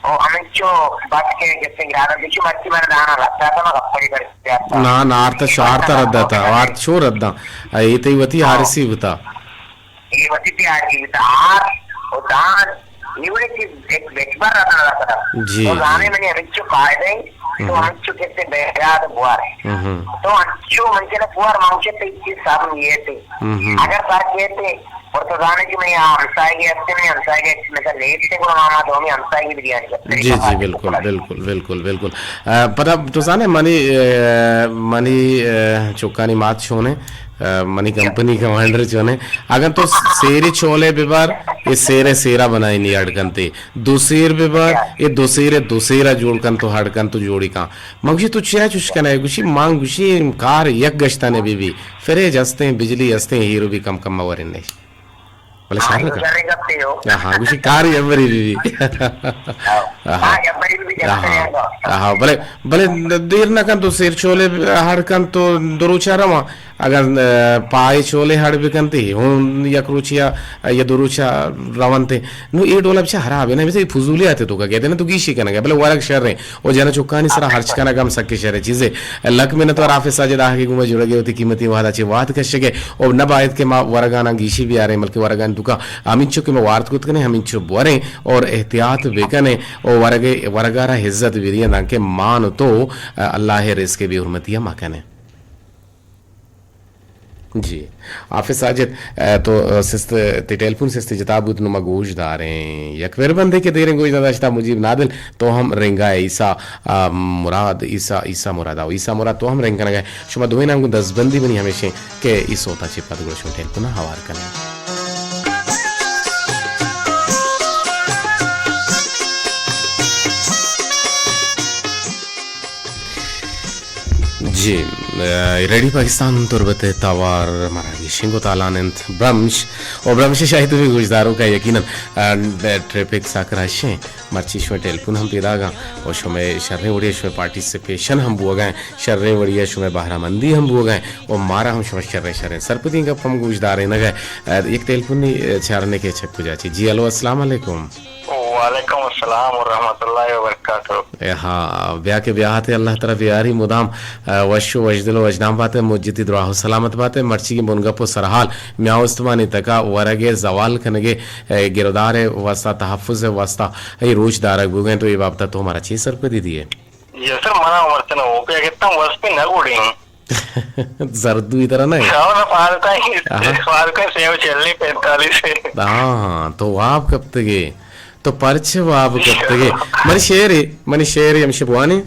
او ہمینچو بات کہ گستے گرادنت، چو مرچی من دانا لگتا تھا، ما گپڑی کر دیا تھا۔ نا، نا، آرتا شو-، آرتا رد داتا، آرت شو رد دا۔ اے تئی وتی ہاں۔ آرسی بتا۔ اے وتی تئی آرسی بتا، آر، او دان، اے وڑے چیز ایک بیچ بار رد نہ رہتا۔ جی، او جی۔ دانے منی ہمینچو فائدہ ہے، تو ہم۔ ہمینچو کسے بیراد بوار۔ ہم۔ تو انچو من کے بوار، مانچے تئی چیز سب نیے تھے۔ ہم۔ اگر سر کہتے، اور تو زانے کہ میں یہاں ہمسائے گئے ہستے، میں ہمسائے گئے، میں سر لیٹ سے گڑا ماما تو ہمیں ہمسائے گئے بریانی کرتے۔ جی، جی، بالکل، بالکل، بالکل، بالکل۔ آ، پدا تو زانے منی، آ، منی، آ، چکانی مات چونے، آ، منی کمپنی کمانڈر چونے۔ اگر تو سیری چولے ببر، یہ سیرے سیرا بنائی نہیں اڑ کنتے۔ دو سیر ببر، یہ دو سیرے دو سیرا جوڑ کن تو ہڑ کن تو جوڑی کن۔ من گوشی، تو چیا چوش کنئے؟ گوشی، من گوشی، کار یک گشتنے بی بی۔ فریج ہستیں، بجلی ہستیں، ہیرو بھی کم کم مورن نے۔ بلے شر نہ کن۔ ہاں، ہاں، گوشی، کار یبری بی بی۔ ہاں۔ ہاں، بلے، بلے دیر نہ کن تو سیر چولے ہڑ کن تو دروچا رواں۔ اگر، آ، پائے چولے ہڑ بکنتے، ہوں یک روچیا یا دو روچا رونتے۔ نو اے ڈولا بچا حراب ہے نا، مثل فضولیات تو کا کہتے نا، تو گیشی کنگا، بلے ورگ شر ہے۔ او جنا چکانی سرا ہرچ کنگ ہم سکیں شریں چیزے۔ لک منت وار حافظ ساجد آہگے گوما جڑگے وتی قیمتی وہدا چہ وہد کشگے۔ او نہ باید کہ ما ورگانا گیشی بیاریں، بلکہ ورگان توکا ہمینچو کہ ما وارت کت کنیں، ہمینچو بوریں اور احتیاط بکنیں۔ او ورگے، ورگارا عزت بیریں، دانکہ مان تو، آ، اللہ رزق بے حرمتیا مکنیں۔ جی۔ حافظ ساجد، اے، تو، اے، سست، تئی ٹیلیفون سستی جتا بوت، نو ما گوش داریں۔ یک مہربندے کہ دیریں گوش نداشتا، مجیب نادل، تو ہم رنگا ئے، عیسیٰ، آ، مراد، عیسیٰ، عیسیٰ مراد، آؤ، عیسیٰ مراد، تو ہم رنگ کنگا ئے۔ شما دوئیناں گوں دزبندی منی ہمیشیں کہ ای سوتا چی پد گڑا شما ٹیلیفونا ہوار کنیں۔ جی، ریڈیو پاکستان تربت ءِ توار مراگش انگو تالان انت برمش، او برمش شاید تمہیں گوشداروں کا یقیناً ٹریفک ساکر ہشیں۔ مرچی شمئے ٹیلیفون ہم پیداگاں، او شمئے شریں وڑی شمئے پارٹیسپیشن ہم بوگا ہیں، شریں وڑی شمئے بہرہ مندی ہم بوگا ہیں، او مارا ہم شمئے شریں شریں سرپدی گپ ہم گوشدارینگا ہے۔ یک ٹیلیفونی چارنے کے چک کجا چی۔ جی ہلو، السلام علیکم۔ وعلیکم السلام ورحمۃ اللہ وبرکاتہ۔ اے ہاں، بیا کہ بیا ہاتے، اللہ ترا بیاری مدام، آ، وش و وشدل و وشنام باتے، مجتی دراہ و سلامت باتے، مرچی کی بنگپ و سرحال میاں استمانی تکا ورگ زوال کنگے، اے، گرودار واسطہ، تحفظ واسطہ، اے روچ دارگ بوگئے تو اے بابتا تو ہمارا چی سرپدی دیے؟ جی سر، منا عمر سے نہ ہو پیا کتنا وس پہ نہ گوڑیں۔ زردوی طرح نہیں؟ ساو نہ پالتا ہی، آہا۔ پالتا سیو چلنی پینتالیس سے۔ ہاں، تو واب کپتگے۔ تو پرچہ واب کپتگے۔ منی شعر ہے، منی شعر ہے، ہمشہ بوانے۔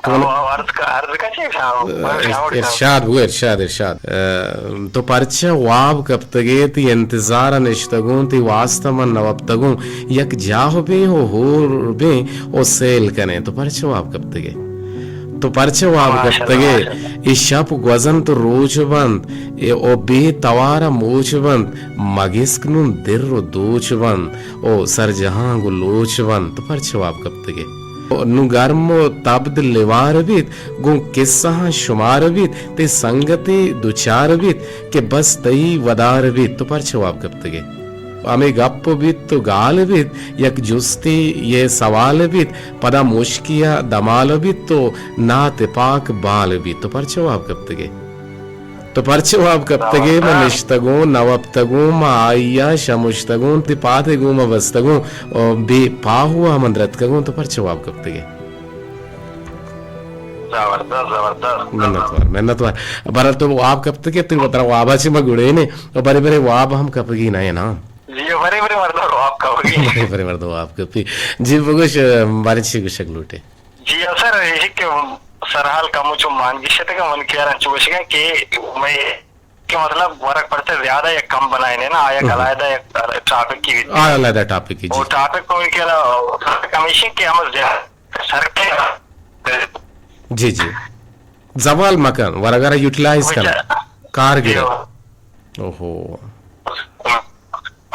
تو من آو، آو، عرض کا، عرض کا چی ساو، ارش-، ارشاد بگو، ارشاد، ارشاد۔ اے، تو پرچہ واب کپتگے، تی انتظار نشتگوں، تی واسطہ من نوپتگوں، یک جاہ بیں و ہور بیں و سیل کنیں، تو پرچہ واب کپتگے؟ تو پرچہ واب کپتگے؟ اے شپ گوزنت و روچ بنت، اے او بے توار موچ بنت، مگسک نون در و دوچ بنت، او سرجہاں گوں لوچ بنت، تو پرچہ واب کپتگے؟ نوں گرم و تبد لیوار بیت، گوں کسہاں شمار بیت، تئی سنگتے دچار بیت کہ بس تئی ودار بیت، تو پرچہ واب کپتگے؟ ہمے گپ بیت و گال بیت، یک جستے یے سوال بیت، پدا مشکیا دمال بیت و ناتپاک بال بیت، تو پرچہ واب کپتگے؟ تو پرچہ واب کپتگے؟ من نشتگوں، نوپتگوں، ما آئیا شمشتگوں، تی پاتے گوں ما بستگوں، او بے پاہوا من درتکگوں، تو پرچہ واب کپتگے؟ زبردست، زبردست۔ منتوار، منتوار۔ برل تو واب کپتگے، تئی وترا وابا چی ما گڑینے، او برے برے واب ہم کپگی نہ نا؟ جی، برے برے مردم واب کپگی۔ برے برے مردم واب کپی۔ جی بگوش، بارے چی گوشگ لوٹے؟ جی سر، ایشی کہ سرحال کمو چو مان گشتگ، من کیا رنچو گوشگا کہ میں کہ مطلب ورق پرچہ زیادہ یک کم بنائے نا، آیا ہم۔ علیحدہ یک ٹاپک کی بیت۔ آ، علیحدہ ٹاپک کی، جی۔ ٹاپک کو کہ کمیشن کہ ہم زیادہ سر کے۔ جی، جی۔ زوال مکن، ورگا را یوٹیلائز کن۔ کار گرے۔ اوہو۔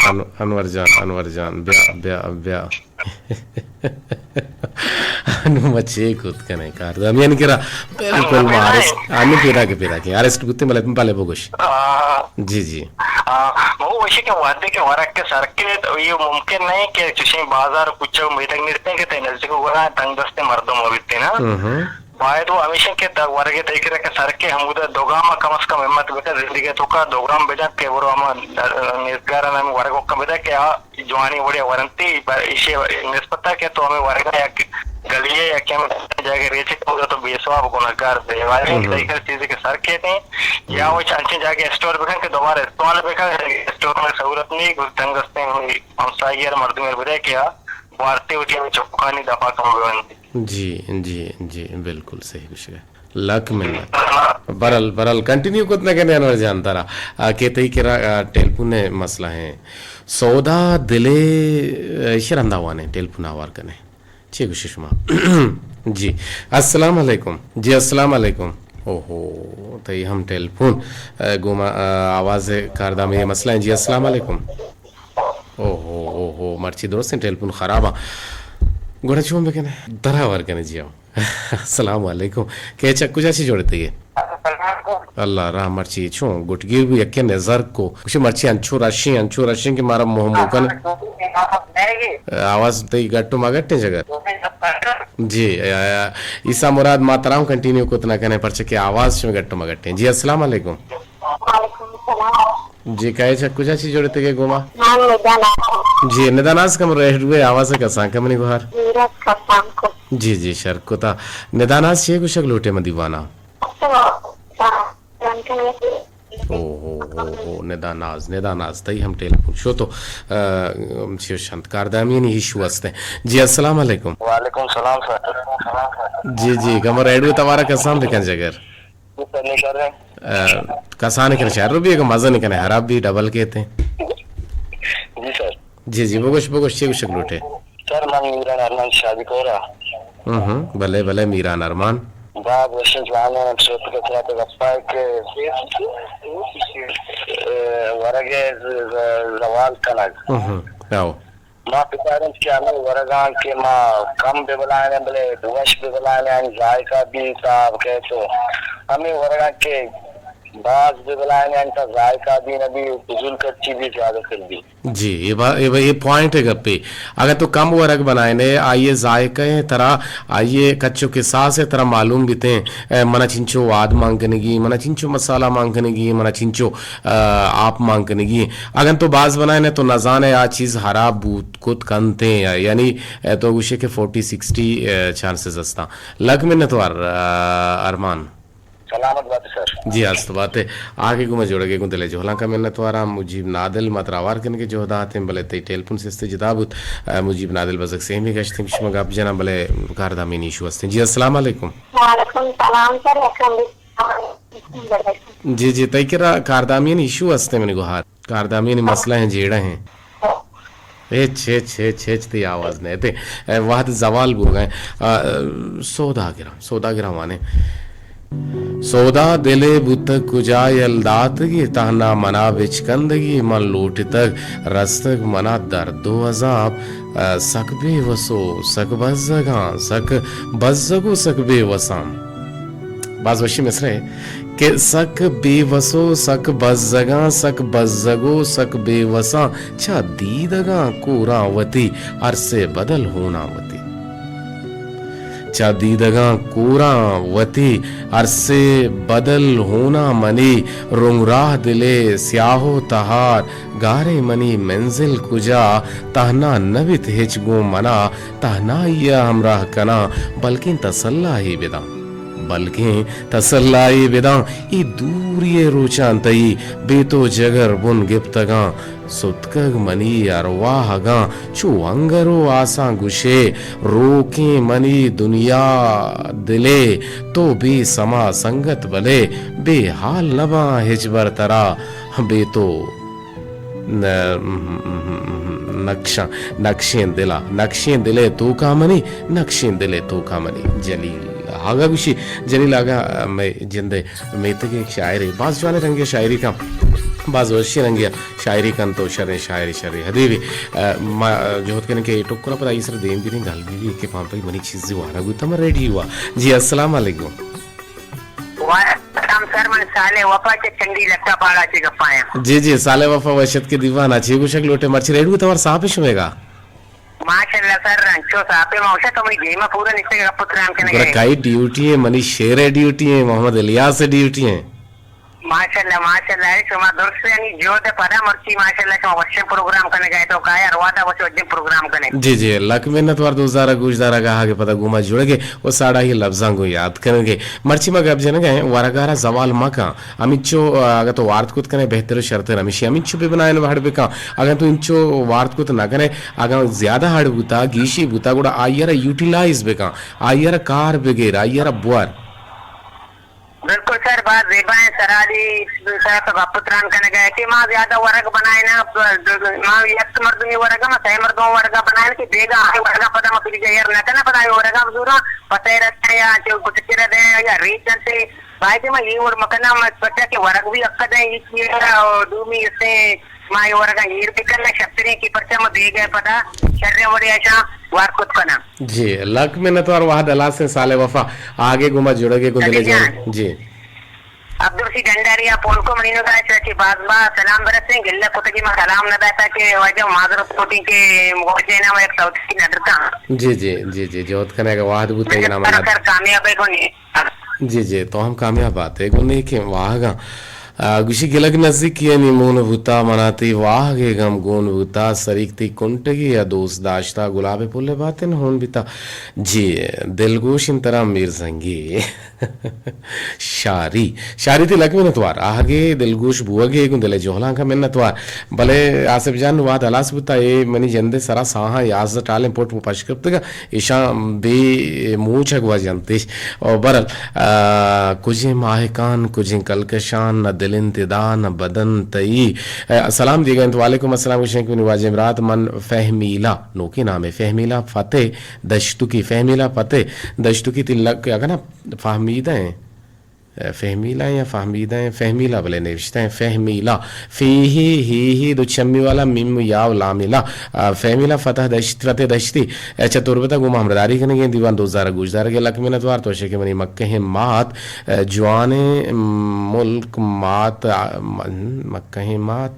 ان-، انور جان، انور جان، بیا، بیا، بیا۔ انو ما چے کت کنے کاردامیانی کرا؟ بالکل ما ارسٹ، انو پیدا کے پیدا کے ارسٹ بوتے، بلے، بلے بگوش۔ آ، جی، جی۔ آ، مو وشی کہ وعدے کے ورق کے سر کے، تو یہ ممکن نہیں کہ چشیں بازار کچھ میتگ نیستیں کہ تے نزدیک گورا تنگ دست مردم بیتے نا۔ ہم۔ باید و ہمیشہ کہ دا ورگے تئی کرا کہ سر کے ہمودا دو گام کم از کم ہمت بکن، زندگی تو کا دو گام بجن کہ برو ہم نیزگاران ہم ورگ حکم بدا کہ آ جوانی وڑے ورنتی، ایشی نسبتا کہ تو ہمیں ورگا یک گلیے یا کم جاگے ریچے تو تو بے ثواب گناہگار بے۔ واجہ ہم۔ تئی کر چیزے کہ سر کے تھے یا ہم۔ وہ چانچیں جاگے اسٹور بکن کہ دوبارہ استعمال بکن، اسٹور میں سہولت نہیں، گل تنگ دستے ہمسائی اور مردم بدے کہ آ بارتے اٹھی ہمیں چکانی دفعہ کم بنتی۔ جی، جی، جی، بالکل صحیح گوشگا۔ لک منت۔ برل، برل، کنٹینیو کت نہ کنے انور جان ترا۔ آ، کہ تئی کرا، آ، ٹیلیفون ءِ مسئلہ ہیں۔ سودا دلے، آ، شرندا وانے ٹیلیفون آوار کنے۔ چی گوشی شما؟ جی۔ السلام علیکم۔ جی، السلام علیکم۔ اوہو، تئی ہم ٹیلیفون، آ، گوما، آ، آواز کاردامی مسئلہ ہیں۔ جی، السلام علیکم۔ اوہو، اوہو، مرچی درستیں ٹیلیفون خراب آ۔ گڑا چون بکنے؟ درا ور کنے جی ہم۔ السلام علیکم۔ کیچک کجا چی جوڑتگے؟ السلام علیکم۔ اللہ رحم، مرچی چون گٹگیر بو، یکے نظر کو۔ کچھ مرچی انچو رشیں، انچو رشیں کہ مارا موہ موکن۔ آواز تئی گٹ و مگٹیں جگہ۔ جی، آ، آ، عیسیٰ مراد ما ترام کنٹینیو کت نہ کنے، پرچہ کہ آواز شما گٹ و مگٹیں۔ جی، السلام علیکم۔ وعلیکم السلام۔ جی، کئے چہ کجا چی جوڑتگے گوما؟ من ندا ناز۔ جی، ندا ناز کم ریڈیو ءِ آواز ءَ کسان کن منی گوہار۔ میرا کسان کو۔ جی، جی، شر کتا۔ ندا ناز چے گوشگ لوٹے من دیوانا؟ اچھا، جان کن۔ او ہو ہو ہو، ندا ناز، ندا ناز، تئی ہم ٹیلیفون شو تو، آ، چی شنت کاردامی نی ایشو ہستے۔ جی، السلام علیکم۔ وعلیکم السلام سر۔ جی، جی، کم ریڈیو توارا کسان بکن جگر۔ سر، نہیں کر رہے۔ آ، کسان کن شر بی، اگہ مزن کن خراب بی، ڈبل کہتے ہیں۔ جی سر۔ جی، جی، بگوش، بگوش، چی گوشگ لوٹے؟ سر، من میران ارمان شادی کورا۔ ہم، ہم، بلے، بلے، میران ارمان۔ باز وشیں جوانیں سوت ءِ ترا تو گپا کہ، اے، ورگ ءِ ز-، ز-، زوال کنگ۔ ہم، ہم۔ آؤ۔ ما بچاریں کہ ہمے ورگاں کہ ما کم بہ بلائیں، بلے وش بہ بلائیں، آنی ذائقہ بی تاب کئیت و ہمے ورگاں کہ باز بہ بلائیں، آنی تا ذائقہ بی نہ بی، فضول خرچی بی، زیادہ تر بی۔ جی، اے با-، اے با-، اے پوائنٹ ءِ گپے۔ اگاں تو کم ورگ بنائینے، آئی ءِ ذائقہ ءَ ترا، آئی ءِ کچ و کساس ءَ ترا معلوم بیتیں، اے، منا چنچو واد مان کنگی، منا چنچو مسالہ مان کنگی، منا چنچو، آ، آپ مان کنگی۔ اگاں تو باز بنائینے تو نزانے آ چیز حراب بوت کت کنتیں، یعنی، اے، تو گوشے کہ فورٹی سکسٹی، اے، چانسز ہستاں۔ لک منتوار، آ، ارمان۔ سلامت بات سر۔ جی، ہست بات ہے۔ آگے گوں ما جوڑگے گوں دل ءِ جہلانکا منتواراں۔ مجیب نادل ما ترا ہوار کنگے جہد ءَ اتیں، بلے تئی ٹیلیفون سستے جتا بوت۔ آ، مجیب نادل بزگ سیمی گشتیں، شما گپ جناں، بلے کاردامین ایشو ہستیں۔ جی، السلام علیکم۔ وعلیکم سلام سر، یکم بھی جی، جی، تئی کرا کاردامین ایشو ہستیں منی گوہار۔ کاردامین مسئلہ ہیں، جیڑہ ہیں۔ ہچ، ہچ، ہچ، ہچ تئی آواز نہ ات۔ اے وہد زوال بوگا ایں۔ آ، سوداگراں، سوداگراں وانے۔ سودا دلے بوتگ کجا یل داتگی، تہنا منا بچکندگی، من لوٹتگ رستگ منا درد و عذاب، آ، سک بے وسو، سک بزگاں، سک بزگ و سک بے وساں۔ باز وشی مصرعے کہ سک بے وسو، سک بزگاں، سک بزگو، سک بے وساں، چہ دیدگاں کوراں وتی، ارسے بدل ہوناں وتی۔ چہ دیدگاں کوراں وتی، ارسے بدل ہوناں منی، رنگ راہ دلے سیاہ و تہار، گاریں منی منزل کجا، تہنا نہ بیت ہچ گوں منا، تہنائی ءَ ہمراہ کناں، بلکیں تسلاہے بداں۔ بلکیں تسلاہے بداں، اے دوری ءِ روچاں تئی، بے تو جگر بن گپتگاں، ستکگ منی ارواہگاں، چو انگرو آساں گشے، روکیں منی دنیا دلے، تو بے سما سنگت بلے، بے حال نباں ہچبر ترا، بے تو۔ ن-، نقشاں، نقشیں دلا، نقشیں دلے توکا منی، نقشیں دلے توکا منی۔ جلیل آغا گوشی، جلیل آغا مئے جندے میتگیں شاعرے، باز جوانیں رنگے شاعری کن، باز وشیں رنگے شاعری کن، تو شریں شاعرے، شریں ادیبے۔ ما جہد کنیں کہ اے ٹکرا پدا آئی سر دیم بیریں گل بی بی کہ پانپئی منی چیزے وارا گوتا من ریڈیو آ۔ جی، السلام علیکم۔ وعلیکم السلام سر، من صالح وفا چہ چنڈی لکا پاڑا چہ گپایاں۔ جی، جی، صالح وفا وش اتکے دیوان ءَ۔ چے گوشگ لوٹے، مرچی ریڈیو توار ساپ شمے گا؟ ماشاءاللہ سر، انچو ساپے ما وشا تو منی دیما پورا نشتگ گپ و تران کنگے۔ گڑا کئی ڈیوٹی ہیں، منی شیر ءِ ڈیوٹی ہیں، محمد الیاس ءِ ڈیوٹی ہیں۔ ماشاءاللہ، ماشاءاللہ، اے شما درستانی جہد ءِ پدا مرچی ماشاءاللہ شما وشیں پروگرام کنگا ات، تو کائے ہر وہدا وش وشیں پروگرام کنے۔ جی، جی، لک منت وار دوست دارا گوش دارا گاہا کہ پدا گوما جڑگے و ساڑاہی لبزاں گوں یاد کنگے۔ مرچی ما گپ جنگا ہیں، ورگارا زوال مکن۔ ہمینچو، آ، اگاں تو وارت کت کنے بہتر و شرتر ہمیشی ہمینچو بہ بنائین و ہڑ بکن۔ اگاں تو انچو وارت کت نہ کنے، اگاں زیادہ ہڑ بوتا، گیشی بوتا، گڑا آئیارا یوٹیلائز بکن، آئیارا کار بگر، آئیارا بور۔ بالکل سر، باز زیبائیں سرحالی سر تو گپ تران کنگا ہے کہ ما زیادہ ورگ بنائینا، ما یک مردمی ورگا، ما سہ مردم ورگا بنائین کہ بیگا آئی ورگا پدا ما فریجا ایر نہ کنا، پدا آئی ورگا بزورا، پسے رکھتے یا چو کچھ کرا دے یا ریچ جنتے، باید ما یہ ور مکنا، ما سوچا کہ ورگ بھی اکا دے، یہ چیز دومی اسے ما یہ ورگا ایر بکنا، شتریں کہ پرچا ما بیگا پدا شریں وڑے اشاں وار کت کنا۔ جی، لک منت وار وہد ہلاس ہیں صالح وفا، آگے گوں ما جڑگے گوں دلے جان۔ جی۔ عبدالرشید ڈنڈاریا پون کو منی نگاہ چہ چہ باز با سلام برسیں، گلہ کتگی ما سلام نہ داتا کہ واجہ معذرت کتیں کہ واجہ نا ما یک سوتی ندرتا۔ جی، جی، جی، جی، جہد کنے اگہ وہد بوتا یہ نام سر کامیاب ہے گونی۔ جی، جی، تو ہم کامیاب باتے گوں نیکیں واہگاں۔ آ، گوشی گلگ نزیکی انی مون بوتا، منا تی واہگے گم گون بوتا، سریک تی کنٹگی یا دوست داشتا، گلاب پل باتن ہون بیتا۔ جی، دلگوش انترا میر زنگی۔ شاری، شاری تی لک منتوار، آہگے دلگوش بوگے گوں دل جہلانکا منتوار۔ بلے آصف جان وہد ہلاس بوتا، اے منی جندے سرا ساہاں یازدہ ٹالیں پٹ پو پش کپتگا، ایشاں بے موچ گوا جنتش۔ او برل، آ، کجیں ماہکان، کجیں کلکشان، نہ دل انت ادا نہ بدن تئی۔ ء، سلام دیگ ء انت۔ وعلیکم السلام، گوشیں کہ منی واجہ برات من فہمیلہ، نوکیں نامے، فہمیلہ فتح دشتکی، فہمیلہ فتح دشتکی تئی لک، اگاں نہ فہمیدہ ہیں، ء، فہمیلہ یا فہمیدہ ہیں، فہمیلہ بلے نوشتہ ہیں، فہمیلہ، فی ہی، ہی ہی، دو چمی والا میم یا و لام لا، ء، فہمیلہ فتح دشت، فتح دشتی، ء، چہ تربت ء گوں ما ہمراہداری کنگیں دیوان دوزار ء گوشدارگ ء لک منتوار۔ تو شکے منی مکہیں مات، ء، جوانیں ملک مات، ء، م-، مکہیں مات،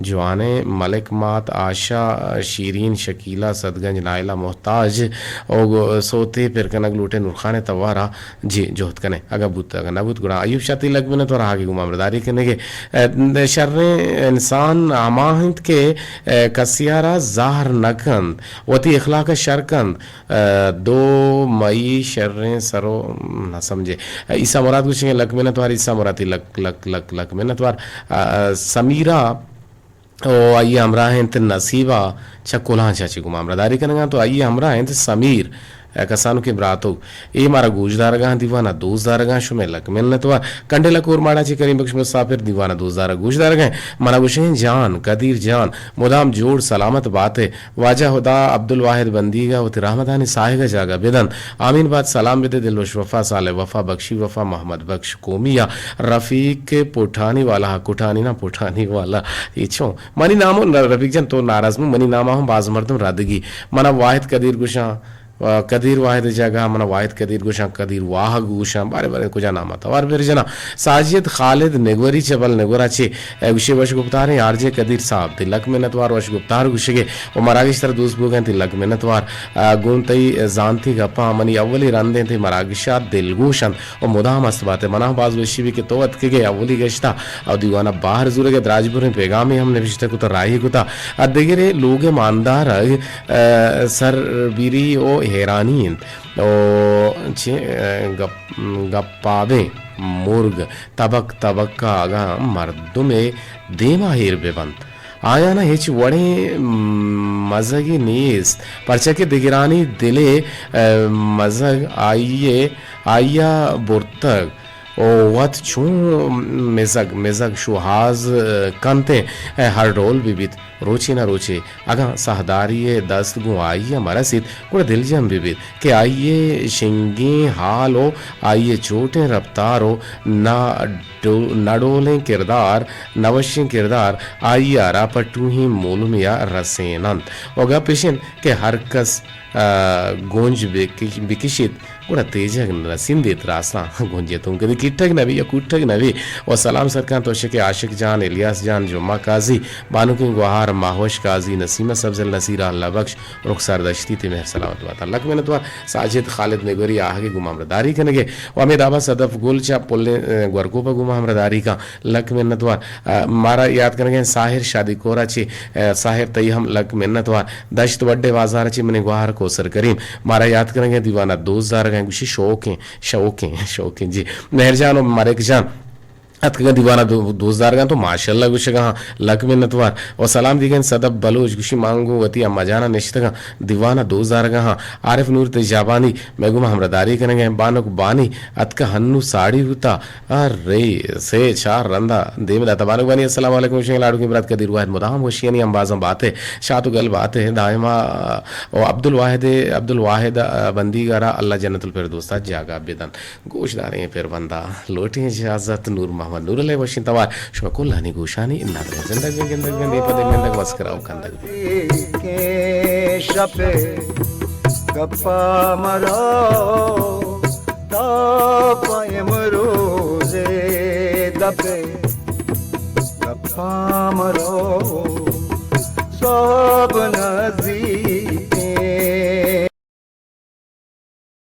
جوانیں ملک مات، آشا، شیرین، شکیلہ، صدگنج، نائلہ، محتاج، او گو-، سوتے پر کنگ لوٹے نورخان ء توارا جی جہد کنے۔ اگاں بوت، اگاں نہ بوت، گڑا ایوب شاہ تئی لک منتوار آہگے گوں ما ہمراہداری کنگے۔ ء، شریں انسان ہما انت کہ، ء، کسے ء را زہر نہ کنت، وتی اخلاق ء شر کنت۔ ء، دو مئی شریں سرو نہ سمجھے۔ ء، عیسیٰ مراد گوشیں لک منتوار، عیسیٰ مراد تئی لک، لک، لک، لک منتوار۔ ء، سمیرہ او آئی ء ہمراہ انت نصیبہ چہ کلانچ ء چہ گوں ما ہمراہداری کنگ ء انت و آئی ء ہمراہ انت سمیر، ء، کسانوکیں براتوک۔ اے مارا گوشدارگاں دیوان ء دوست دارگاں شمئے لک منت وار۔ کنڈیل ء کورماڑا چہ کریم بخش مسافر دیوان ء دوست دارگ گوشدارگاں۔ منا گوشیں جان، قدیر جان، مدام جوڑ سلامت بات ئے۔ واجہ ہدا عبدالواحد بندیگ ء وتی رحمتانی ساہگ ء جاگہ بدنت۔ آمین بات۔ سلام بدے دلوش وفا، صالح وفا، بخشی وفا، محمد بخش۔ قومی ء رفیق پٹھانی والا، کٹھانی نا پٹھانی والا، اے چون؟ منی نام ء ر-، رفیق جان تو ناراض مہ، منی نام ء ہم باز مردم ردگی۔ منا واحد قدیر گوشاں، آ، قدیر واحد ء جاگہ ء منا واحد قدیر گوشاں، قدیر واہگ گوشاں، بارے بارے کجا نام ء توار بر جنا۔ ساجد خالد نگوری چہ بل نگورا چے، اے گوشے وش گپتاریں آر جے قدیر صاحب، تئی لک منت وار وش گپتار گوشگے و مراگش تر دوست بوگیں تئی لک منت وار۔ آ، گوں تئی زانتی گپاں منی اولی رندیں تئی مراگشات دلگوش انت۔ و مدام است بات ئے۔ منا باز وشی بی کہ تو اتکگے اولی گشتا او دیوانا باہر زورگے دراج بریں پیغامے ہم نوشتہ کتا، راہی کتا۔ ء دگرے لوگ ماندارگ، ء، سربیری و حیرانی انت۔ و چہ، ء، گپ-، گپابیں مرگ تبک تبک ء اگاں مردمے دیما ایر بہ بنت، آیانا ہچ وڑیں مزگے نیست، پرچا کہ دگرانی دلے، ء، مزگ آئی ء آئی ء برتگ و وت چون مزگ مزگ شوہاز کنت ء ہر ڈول بہ بیت، روچے نہ روچے اگاں ساہداری ء دست گوں آئی ء مرسیت، گڑا دلجم بہ بیت کہ آئی ء شنگیں ہال و آئی ء چوٹیں رپتار و نہ ڈو-، نہ ڈولیں کردار، نہ وشیں کردار آئی ء را پہ ٹوہیں مولمے ء رسین انت۔ و گپ اش انت کہ ہر کس ء گونج بہ کش-، بہ کشیت، گڑا تیجگ نہ رسیندیت، راستاں گونج ء تون کدی کٹگ نہ بی یا کوٹگ نہ بی۔ و سلام سرکاں تو شکے عاشق جان، الیاس جان، جمعہ قاضی، بانکیں گوہار، ماہوش قاضی، نسیمہ سبزل، نصیرہ اللہ بخش، رخسار دشتی، تئی مہر سلامت باتاں۔ لک منت وار ساجد خالد نگوری آہگے گوں ما ہمراہداری کنگے۔ و ہمے دابا صدف گل چہ پلیں، ء، گورکوپ ء گوں ما ہمراہداری کاں۔ لک منت وار۔ ء، مارا یات کنگیں ساحر شادی کورا چی، ء، ساحر تئی ہم لک منت وار۔ دشت وڈے بازار چی منی گوہر کوسر کریم۔ مارا یات کنگیں دیوانہ دوست دارگیں گوشی شوقیں، شوقیں، شوقیں جی۔ مہر جان و ملک جان اتکگاں دیوانہ دو-، دوست دارگاں تو ماشاءاللہ گوشگا ہاں لک منت وار۔ و سلام دیگیں صدف بلوچ گوشی مانگو وتی اما جانا نشتگاں دیوانہ دوست دارگا ہاں۔ عارف نور تئی جابانی مئے گوما ہمراہداری کنگیں بانک بانی اتکہ ہنو ساڑی بوتا۔ ارے، سے چار رندا دیم داتا۔ بانک بانی السلام علیکم، شنگ لاڈوکیں برات قدیر واحد مدام وشیانی امبازاں باتے، شات و گل باتے دائما۔ او عبدالواحد، عبدالواحد بندیگا را اللہ جنت الفردوسا جاگہ بدن۔ گوش داریں پر بندا لوٹیں اجازت، نور محمد نور علیہ وشیں توار شما کلانی گوشانی نادریں زندگ بیں، گندگ بیں، بے پدے گندگ مسکرا و کندگ بیں۔ شپ گپا مرو تا پہ امروز دپ گپا مرو، صبح